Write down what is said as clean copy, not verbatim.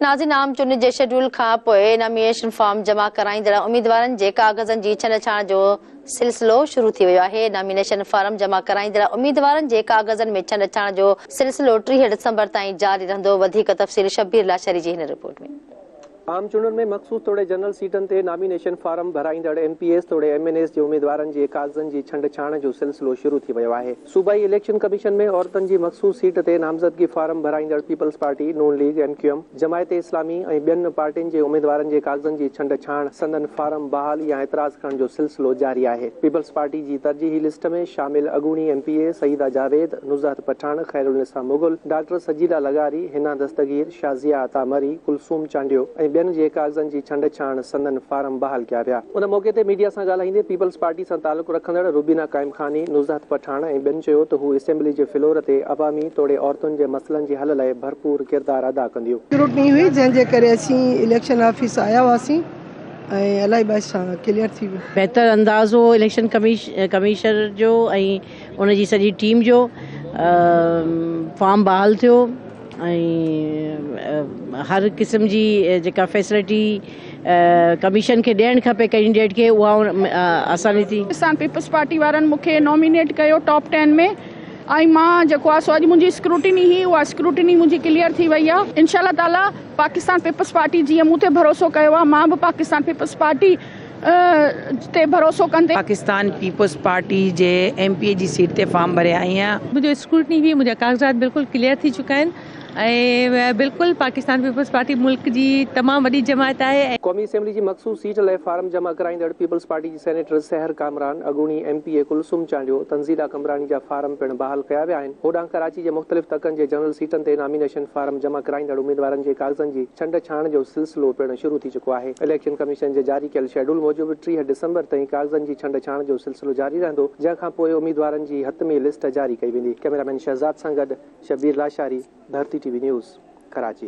ناظرين عام چونڊن جي شيڊول کان پوء نامينيشن فارم جمع ڪرائيندڙ اميدوارن جي ڪاغذن جي ڇنڊڇاڻ جو سلسلو شروع ٿي ويو آهي. نامينيشن فارم جمع ڪرائيندڙ اميدوارن جي ڪاغذن ۾ ڇنڊڇاڻ جو سلسلو 30 ڊسمبر تائين جاري رهندو. وڌيڪ تفصيل شبير لاشاري جي هن رپورٽ ۾. عام چونڊن ۾ مخصوص توڙي جنرل سيٽن تي نامينيشن فارم ڀرائيندڙ ايم پي ايز توڙي ايم اين ايز جي اميدوارن جي ڪاغذن جي ڇنڊڇاڻ جو سلسلو شروع ٿي ويو آهي. صوبائي اليڪشن ڪميشن ۾ عورتن جي مخصوص سيٽ تي نامزدگي form ڀرائيندڙ Peoples Party, Noon League, M Q M, Jamaat Islami ۽ ٻين پارٽين جي اميدوارن جي ڪاغذن جي ڇنڊ ڇاڻ، سندن فارم بحال يا اعتراض کڻڻ جو سلسلو جاري آهي. پيپلز پارٽي جي ترجيحي لسٽ ۾ شامل اڳوڻي M P A Saeeda Javed, Nuzhat Pathan, Khairulnisa Mughal, doctor Sajila لغاري، حنا دستگير، شازيه عطا مري، ڪلثوم چانڊيو ۽ ٻين جي ڪاغذن جي ڇنڊ ڇاڻ سندن فارم بحال ڪيا ويا. ان موقعي تي ميڊيا سان ڳالهائيندي پيپلز پارٽي سان تعلق رکندڙ روبينا قائمخاني، نزهت پٺاڻ ۽ ٻين چيو ته هو اسيمبلي جي فلور تي عوامي توڙي عورتن جي مسئلن جي حل لاء ڀرپور ڪردار ادا ڪنديون. اسڪروٽني هئي جنهن جي ڪري اسين اليڪشن آفيس آيا هئاسين ۽ الائي بس سان ڪليئر ٿي ويو. بهتر انداز هو اليڪشن ڪميشنر جو ۽ ان جي سڄي ٽيم جو فارم بحال ٿيو ۽ هر قسم جي جيڪا فيسلٽي ڪميشن کي ڏيڻ کپي ڪينڊيڊيٽ کي اها آساني ٿي. پاڪستان پيپلز پارٽي وارن مون کي نامينيٽ ڪيو ٽاپ ٽين ۾ ۽ مان جيڪو آهي سو اڄ منهنجي اسڪروٽني هئي اها اسڪروٽني منهنجي ڪليئر ٿي وئي آهي انشاء الله تعالي پاڪستان پيپلز پارٽي جيئن مون تي ڀروسو ڪيو آهي مان به پاڪستان پيپلز پارٽي تي ڀروسو ڪندي. پاڪستان پيپلز پارٽي جي ايم پي اي جي سيٽ تي فارم ڀري آئي آهيان. منهنجو اسڪروٽني هئي منهنجا ڪاغذات بلڪل ڪليئر ٿي چڪا آهن ۽ بلڪل پاڪستان پيپلز پارٽي ملڪ جي تمام وڏي جماعت آهي ۽. قومي اسيمبلي جي مخصوص سيٽ لاء فارم جمع ڪرائيندڙ پيپلز پارٽي جي سينيٽر سحر ڪامران، اڳوڻي M P A Kulsoom Chandio, Tanzeela Qambrani جا فارم پڻ بحال ڪيا ويا آهن. هوڏانهن ڪراچي جي مختلف تڪن جي جنرل سيٽن تي نامينيشن فارم جمع ڪرائيندڙ اميدوارن جي ڪاغذن جي ڇنڊ ڇاڻ جو سلسلو پڻ شروع ٿي چڪو آهي. اليڪشن ڪميشن جي جاري ڪيل شيڊول موجب 30 ڊسمبر تائين ڪاغذن جي ڇنڊ ڇاڻ جو سلسلو جاري رهندو، جنهن کان پوء اميدوارن جي حتمي لسٽ جاري ڪئي ويندي. ڪئميرامين شهزاد سان گڏ Shabbir Lashari, Dharti T V news, Karachi.